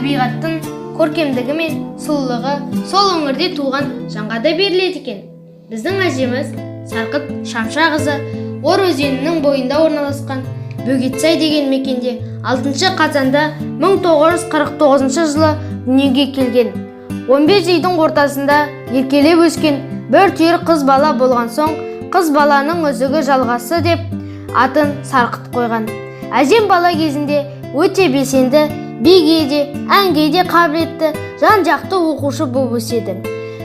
Табиғаттың көркемдігі мен сұлулығы сол өңірде туған жанға да беріледі екен. Біздің әжеміз Сарқыт Шамшақызы Ор өзенінің бойында орналасқан Бөгетсай деген мекенде 6 қазанда 1949 жылы дүниеге келген. 15 үйдің ортасында еркелеп өскен бір түйір қыз бала болған соң, қыз баланың үзігі жалғасы деп атын Сарқыт қойған. Әжем бала кезінде өте белсенді, биге де, әнге де қабілетті, жан-жақты оқушы болып өседі.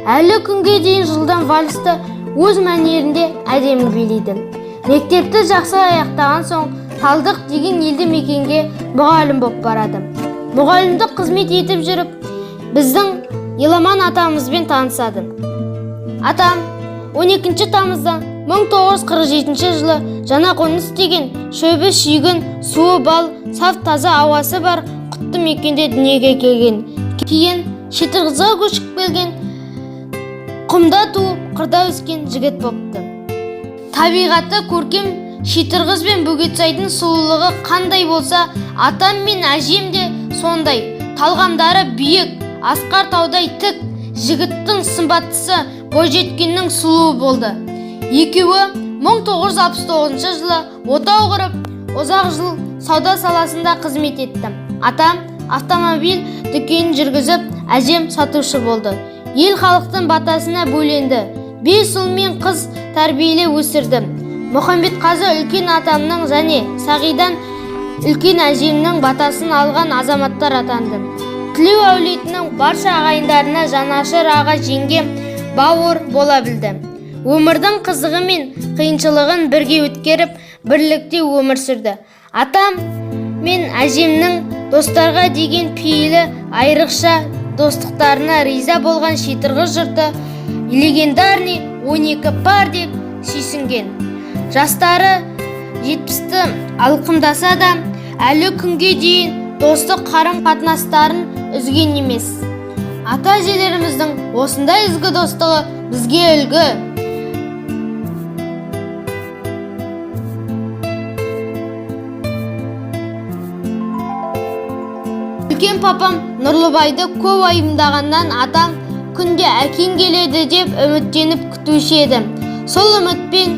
Әлі күнге дейін жылдам вальсті өз мәнерінде әдемі билейді. Мектепті жақсы аяқтаған соң Талдық деген елді мекенге мұғалім болып барады. Мұғалімдік қызмет етіп жүріп, біздің Еламан атамызбен танысады. Атам 12 тамызда 1947 жылы Жаңақоныс деген шөбі шүйгін, суы бал, саф таза ауасы бар құтты мекенде дүниеге келген. Кейін Шетырғызға көшіп келген, құмда туып, қырда өскен жігіт бопты. Табиғаты көркем Шетырғыз бен Бөгетсайдың сұлулығы қандай болса, атам мен әжем де сондай. Талғамдары биік, асқар таудай тік, жігіттің сымбаттысы, бойжеткеннің сұлуы болды. Екеуі 1969 жылы отау құрып, ұзақ жыл сауда саласында қызмет етті. Атам автомобиль дүкенін жүргізіп, әжем сатушы болды. Ел халықтың батасына бөленді. 5 ұл мен қыз тәрбиелеп өсірді. Мұхамбетқазы үлкен атамның және Сағидан үлкен әжемнің батасын алған азаматтар атанды. Тілеу әулетінің барша ағайындарына жанашыр аға, жеңге, бауыр бола білді. Өмірдің қызығы мен қиыншылығын бірге өткеріп, бірлікте өмір сүрді. Атам мен әжемнің достарға деген пейілі айрықша, достықтарына риза болған Шетырғыз жұрты легендарный 12 пар деп сүйсінген. Жастары 70-ті алқымдаса да, әлі күнге дейін достық қарым-қатынастарын үзген емес. Ата әжелеріміздің осындай ізгі достығы бізге үлгі. Үлкен папам Нұрлыбайды көп уайымдағаннан атам күнде әкең келеді деп үміттеніп күтуші еді. Сол үмітпен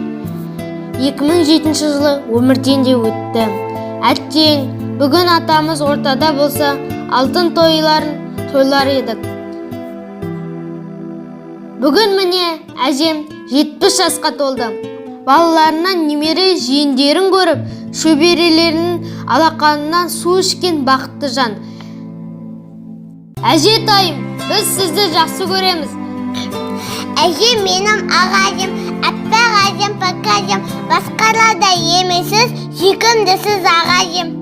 2007 жылы өмірден де өтті. Әттең, бүгін атамыз ортада болса, алтын тойларын тойлар едік. Бүгін міне әжем 70 жасқа толды. Балаларынан немере жиендерін көріп, шөберелерінің алақанынан су ішкен бақытты жан. Әжетайым, біз сізді жақсы көреміз. Әжем менің ақ әжем, аппақ әжем, пәк әжем, басқалардай емессіз, сүйкімдісіз ақ әжем.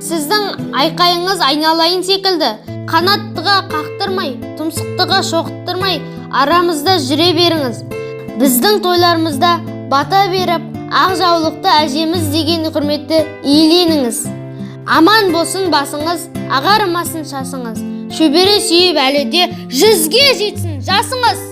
Сіздің айқайыңыз айналайын секілді. Қанаттыға қақтырмай, тұмсықтыға шоқыттырмай, арамызда жүре беріңіз. Біздің тойларымызда бата беріп, ақ жаулықты әжеміз деген құрметті иеленіңіз. Аман болсын басыңыз, ағармасын шашыңыз. Шөбере сүйіп әлі де 100-ге жетсін жасыңыз.